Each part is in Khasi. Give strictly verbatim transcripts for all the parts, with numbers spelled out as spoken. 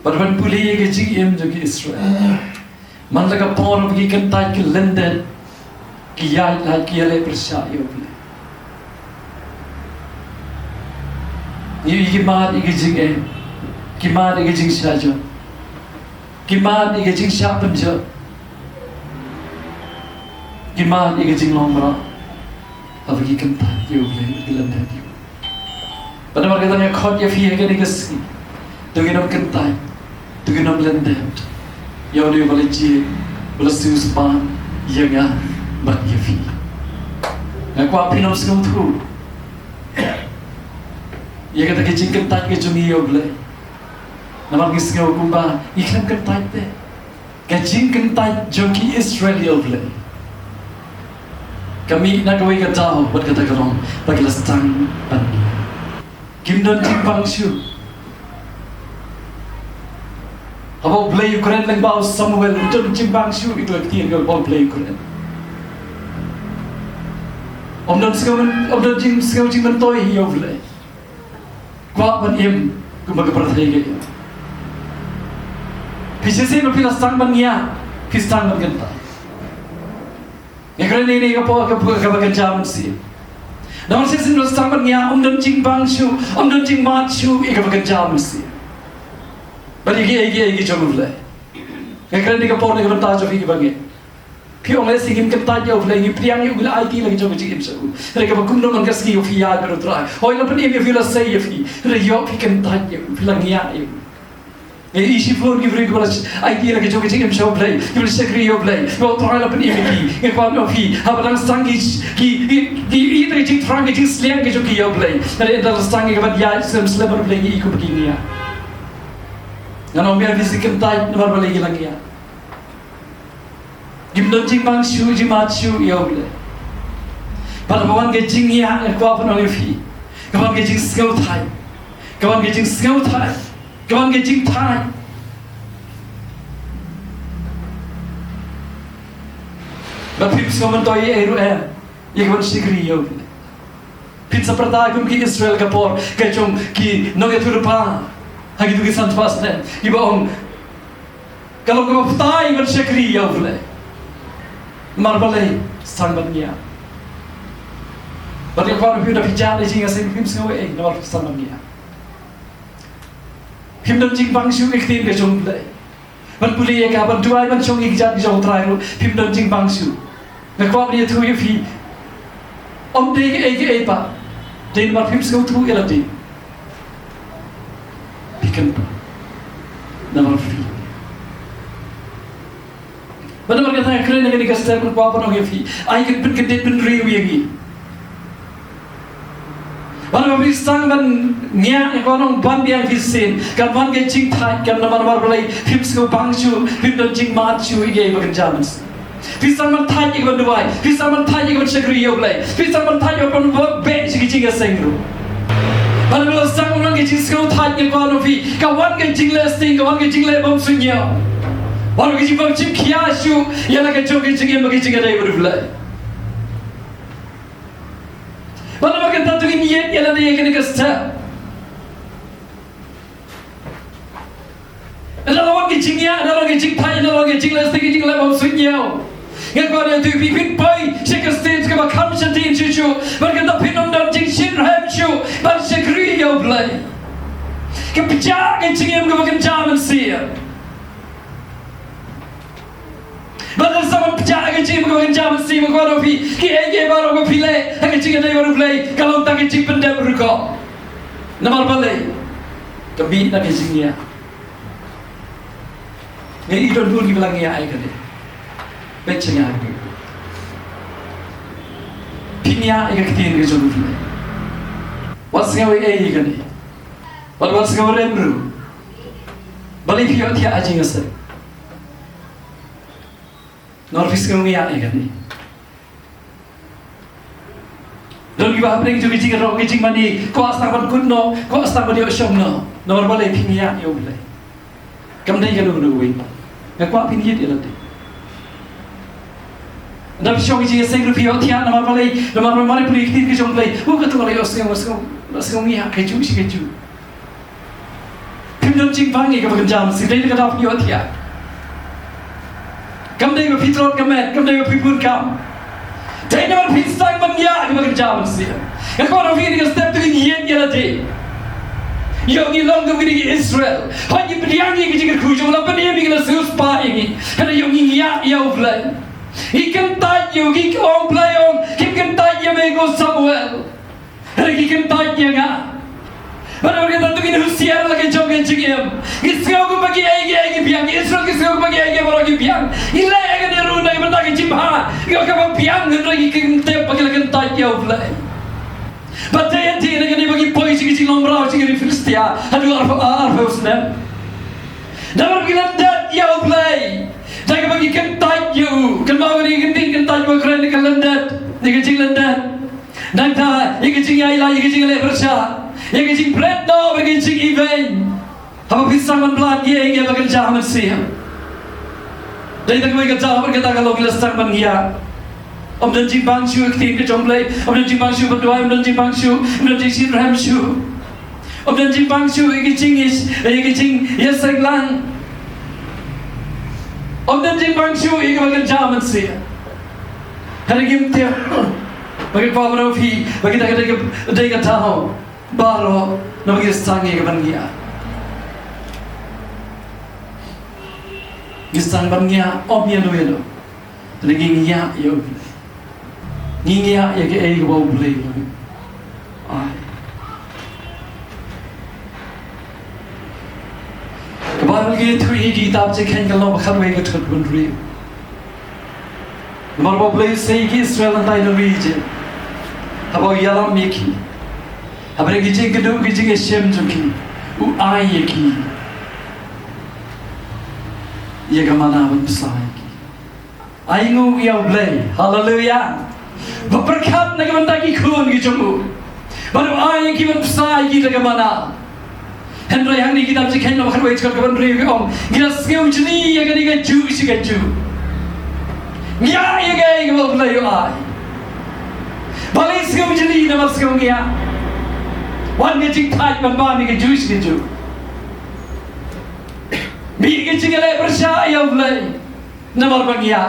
Bad ban pule ïa ka jingim jong ki Israel. Man la ka por ba ki kyntait ki lyndet, ki ïaid lait, ki ïaleh pyrshah ïa U Blei. Ïa ki mad ïa ka jingeh, ki mad ïa ka jingshah jot, ki mad ïa ka jingshah pynjot, ki mad ïa ka jinglong mrad. Haba ki kyntait ïa U Blei, ki lyndet ïa U. Bad namar kata nga khot ïa phi ha kane ka sngi. To ngin ym kyntait, to ngin ym lyndet ïa une uba la jied, uba la siewspah ïa nga bad ïa phi. Nga kwah phin ym sngewthuh ïa kata ka jingkyntait ka jong ngi ïa U Blei. Namar ngi sngew kumba ngi khlem kyntait te. Ka jingkyntait jong ki Israel ïa U Blei ka mih na kawei ka daw bad kata ka long ba ki la sdang ban ïa. Kim don jingbang shuh. Haba U Blei u kren lyngba u Samuel, ym don jingbang shuh ïa ka ktien kaba U Blei u kren. Ym don sngew, ym don jing, sngew jingmyntoi ïa U Blei. Kwah ban im kumba ka pyrthei ka im. Phi shisien ba phi la sdang ban ïa, phi sdang ban kyntait. Nga kren ïa kane ka por kaba, kaba kynja mynsiem. Namar shisien ba la sdang ban ïa, ym don jingbang shuh, ym don jingmad shuh ïa kaba kynja mynsiem. Bad ïa ki, ïa ki, ïa ki jong U Blei. Nga kren ïa ka por na ka bynta jong phi kiba ngeit. Phi ong lehse ngim kyntait ïa U Blei, ngi pdiang ïa U Blei, aiti la ka jong ka jingim sha u. Hynrei kaba kumno man ka sngi ba phi ïaid bad U Trai. Hooid la pynim ïa phi, la sei ïa phi. Hynrei ïoh phi kyntait ïa u, phi la ngiah ïa u. Ngi ïohi shibun ki briew kiba la aiti la ka jong ka jingim sha U Blei, kiba la shakri ïa U Blei. Ba U Trai la pynim ïa ki. Nga kwah ban ong phi, haba dang sdang ki, ki, ki, ki, ki, ka jingthrang, ka jingsliang ka jong ki ïa U Blei. Hynrei ynda la sdang ïa ka ban ïaid slem slem bad U Blei, ngi i kumba ki ngiah. Ngan ong biang, phi shu kyntait namar balei ki la ngiah. Kim don jingbang shuh, jingmad shuh ïa U Blei. Bad haba wan ka jingïa, nga kwah ban ong ïa phi, ka wan ka jingsngewthait. Ka wan ka jingsngewthait. Ka wan ka jingthait. Bad phim sngewmyntoi ei ruh em ïa ka ban shakri ïa U Blei. Phin sa pyrta kum ki Israel ka por ka jong ki nongïathuhlypa ha kito ki san spah snem, kiba ong, ka long kaba bha ban shakri ïa U Blei. Namar balei? Sdang ban ngiah. Bad nga kwah ban ong ïa phi, da phi jah ïa ka jingïaseng, phim sngew ei ei namar phi sdang ban ngiah. Phim don jingbang shuh ïa ka ktien ka jong U Blei. Ban pule ïa ka, ban duwai, ban shong ïa ki jait ki jong U Trai ruh phim don jingbang shuh. Nga kwah ban ïathuh ïa phi, ym dei kaei kaei pat, dei namar phim sngewthuh ïa lade. Phi kyntait namar phi. Bad namar kata nga kren ha kane ka step, nga kwah ban ong ïa phi, ai ka pynkyndit pynriew ïa ngi. Bad haba phi sdang ban ngiah, nga kwah ban ong, ban biang phi shisien, kan wan ka jingthait, kan namar, namar balei? Phim sngewbang shuh, phim don jingmad shuh ïa kiei ba kynja mynsiem. Phi sdang ban thait ïa ka ban duwai, phi sdang ban thait ïa ka ban shakri ïa U Blei, phi sdang ban thait ïa ka ban beh sha ki jingïaseng ruh. Bad haba la sdang ban wan ka jingsngewthait, nga kwah ban ong ïa phi, ka wan ka jinglehsting, ka wan ka jingleh bymsuidñiew. Bad ka jingbym shim khia shuh ïa la ka jong ka jingim bad ka jingïadei bad U Blei. Bad namar kata to ngin ïeit ïa lade ha kane ka step. Ynda la wan ka jingïa, ynda la wan ka jingthait, ynda la wan ka jinglehsting, ka jingleh bymsuidñiew, nga kwah ban ïathuh ïa phi, phin poi sha ka stage kaba kham shadien shuh shuh. Bad kata phin ym don jingshitrhem shuh ban shakri ïa U Blei. Ka pjah ka jingim kaba kynja mynsiem. Bad lada sa pjah ka jingim kaba kynja mynsiem, nga kwah ban ong ïa phi, kiei kiei baroh ba phi leh ha ka jingïadei bad U Blei, ka long tang ka jingpyndep rukom. Namar balei? Ka mih na ka jingïa. Nga i don bun kiba la ngiah ïa kane. Peit sha nga. Phi ngiah ïa ka ktien ka jong U Blei. Wat sngew ei ei ïa kane. Wat, wat sngew rem ruh. Balei phi ïohthiah ha jingïaseng? Namar phi sngew ngiah ïa kane. Don kiba hapdeng jong ka jingïaroh, ka jingmane, kwah sdang ban kut noh, kwah sdang ban ïoh shong noh. Namar balei? Phi ngiah ïa U Blei. Kam dei kano kano kawei pat. Nga kwah phin ïeit ïa lade. Ynda phi shong ha ka jingïaseng ruh phi ïohthiah, namar balei? Namar, namar phi pule ïa ka ktien ka jong U Blei. Oh, kato ka la ïohsngew, sngew, sngew ngiah, kajuh shi kajuh. Phi Phim don jingpang ïa kaba kynja mynsiem, dei na kata phi ïohthiah. Kam dei ba phi tlot ka met, kam dei ba phi bun kam. Dei namar phi sdang ban ïa kaba kynja mynsiem. Nga kwah ong ïa phi, ka step to ïa ïa lade. Ïoh ngi long kum kine ki Israel. Hooid ngi pdiang ïa ki jingkyrkhu jong u, la pynim ïa ngi, la sngewspah ïa ngi. Hynrei ïoh ngi ïa ïa u Blei. Ngi kyntait ïa u, ngi ong Blei ong, kim kyntait ïa me ko Samuel. Hynrei ki kyntait ïa nga. Bad namar kata to ngin husiar la ka jong ka jingim. Ngi sngew kumba kiei kiei ki biang, ki Israel ki sngew kumba kiei kiei baroh ki biang. Ngi leh ïa kane ruh na ka bynta ka jingbiang. Ïa kaba biang hynrei ngi kyntait ba ki la kyntait ïa u Blei. Bad dei ïa dei na kane ba ngi poi sha ka jinglong mraw sha ka ri Philistia. Haduh arphew, arphew snem. Namar ba ki lyndet ïa u Blei. Da kaba ki kyntait ïa u. Kynmaw kane ka ktien kyntait ba kren ïa ka lyndet. Ïa ka jinglyndet. Nangta, ïa ka jingïailai, ïa ka jingleh pyrshah, ïa ka jingbret noh, ïa ka jingibeiñ. Haba phi sdang ban plan ïa, ïa ba kynja mynsiem. Dei tang kawei ka daw, kata ka long ïa la sdang ban ïa. Ym don jingpang shuh ïa ka ktien ka jong u Blei, ym don jingpang shuh ban duwai, ym don jingpang shuh, ym don jingshitrhem shuh. Ym don jingpang shuh ïa ka jing, ïa ka jingïaseng lang. Ym don jingpang shuh ïa ka ba kynja mynsiem. Hynrei ngim tip ba ka kwah baroh phi, ba kita ka dei ka, dei ka daw baroh, namar ngi sdang ïa ka ban ïa. Ngi sdang ban ïa, ym ïa no ïa no. Hynrei ngi ïa ïa u Blei. Ngi ïa ïa kaei kaba u Blei u ai. Ka Baibl ka ïathuh ïa ki kitab Jingkheiñ ka lynnong ba khatwei ka dkhot hynriew. Namar ba u Blei u sei ïa ki Israel hangtai na ri Ijipt. Haba u ïalam ïa ki. Hapdeng ki jingkynduh ki jingïashem jong ki. U ai ïa ki. Ïa ka mana ban bsa ïa ki. Ai nguh ïa u Blei. Haleluia. Ba pyrkhat na ka bynta ki khun ki jong u. Ba u ai ïa ki ban bsa ïa ki da ka mana. Hynrei hangne kitab Jingkheiñ lynnong khatwei dkhot kaba hynriew ka ong, ngi la sngewjli ïa kane kajuh shi kajuh. Ngi ïa ïa kaei kaba u Blei u ai. Balei sngewjli namar sngew ngi ïa. Wan ka jingthait ban ban ïa kajuh shi kajuh. Mih ka jingïaleh pyrshah ïa u Blei. Namar ba ngi ïa.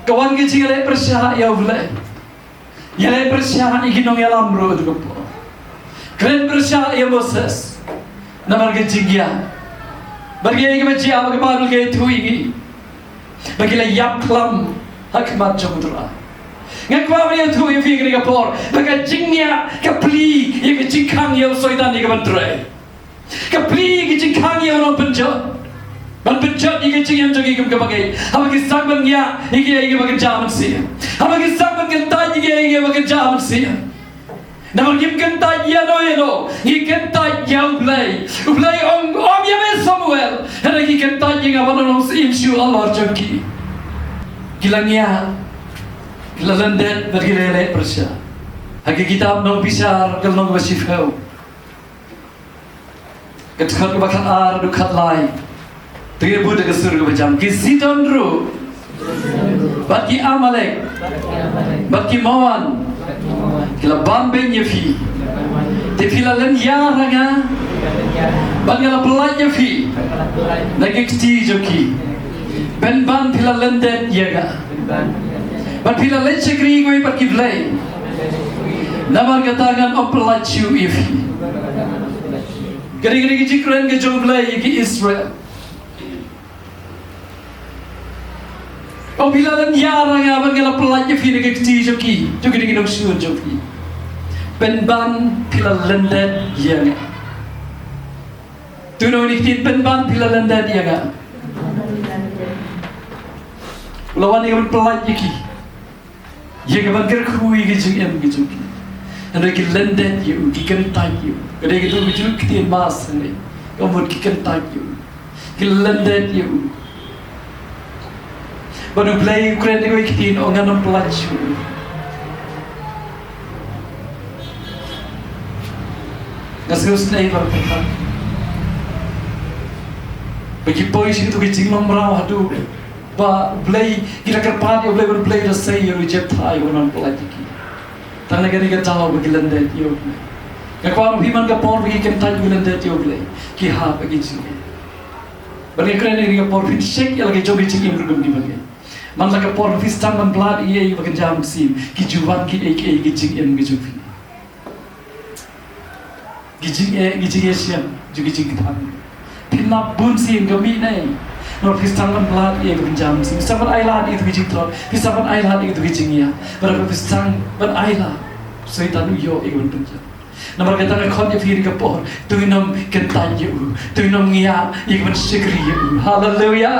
Ka wan ka jingïaleh pyrshah ïa u Blei. Ïaleh pyrshah ïa ki nongïalam ruh ha ka por. Kren pyrshah ïa Moses. Namar ka jingïa. Bad ïa kaba jia ba ka Baibl ka ïathuh ïa ngi. Ba ki la ïap klam ha khmat jong u Trai. Nga kwah ban ïathuh ïa phi kane ka por. Ba ka jingïa ka plie ïa ka jingkhang ïa u Soitan ïa ka ban trei. Ka plie ïa ka jingkhang ïa u nongpynjot. Ban pynjot ïa ka jingim jong ngi kum ka bangeit. Haba ngi sdang ban ïa, ïa ki, ïa ki ba kynja mynsiem. Haba ngi sdang ban kyntait ïa ki, ïa ki ba kynja mynsiem. Namar ngim kyntait ïa no ïa no. Ngi kyntait ïa u Blei. U Blei ong, ong ïa me Samuel. Hynrei ngi kyntait ïa nga ban long syiem shuh halor jong ki. Ki la ngiah. Ki la lyndet bad ki la ïaleh pyrshah. Ha ka kitab Nongbishar ka lynnong ba shiphew. Ka dkhot kaba khatar haduh khatlai. Te ngi bud da ka sur kaba jam. Ki Sidon ruh. Bad ki Amalek. Bad ki Maon. Ki la ban beiñ ïa phi. Te phi la lynñiar ha nga. Bad nga la pyllait ïa phi. Na ka kti jong ki. Pynban phi la lyndet ïa nga. Bad phi la leit shakri kiwei pat ki blei. Namar kata ngan ym pyllait shuh ïa phi. Ka dei, ka dei ka jingkren ka jong u Blei ïa ki Israel. Ong phi la lynñiar ha nga bad nga la pyllait ïa phi na ka kti jong ki, jong ki, jong ki nongshun jong phi. Pynban phi la lyndet ïa nga. To nang ong ïa ki, pynban phi la lyndet ïa nga. U la wan ïa ka ban pyllait ïa ki. Ïa ka ban kyrkhu ïa ka jingim ka jong ki. Hynrei ki lyndet ïa u, ki kyntait ïa u. Ka dei ka dei ka jong ka ktien mass hynrei. Ka mut ki kyntait ïa u. Ki lyndet ïa u. Bad u Blei u kren da kawei ka ktien, ong ngan ym pyllait shuh. Nga sngewsynei ba pyrkhat ba ki poi sha kito ki jinglong mraw haduh ba u Blei, ki la kyrpad ïa u Blei, bad u Blei u la sei ïa u Jephtha ïa u, ngan ym pyllait ïa ki. Tang na kane ka daw ba ki lyndet ïa u Blei. Nga kwah ong ïa phi man ka por ba ki kyntait, ki lyndet ïa u Blei, ki hap ha ka jingim. Bad nga kren ïa ka por phin check ïa la ka jong ka jingim ruh kum ki ba ngi. Man la ka por phi sdang ban blad ïa ka ba kynja mynsiem, ki ju wan kiei kiei ki jingim ki jong phi. Ki jingeh, ki jingeh shem jong ki jingkthang. Phin nap bun sien ka mih nei. Namar phi sdang ban blad ïa ka ba kynja mynsiem, phi sdang ban ailad ïa ka jingtlot, phi sdang ban ailad ïa ka jingïap. Bad phi sdang ban ailad, Soitan u ïoh ïa ka ban pynjah. Namar kata nga khot ïa phi ha ka por, to ngin ym kyntait ïa u, to ngin ym ngiah ïa ka ban shakri ïa u. Haleluia.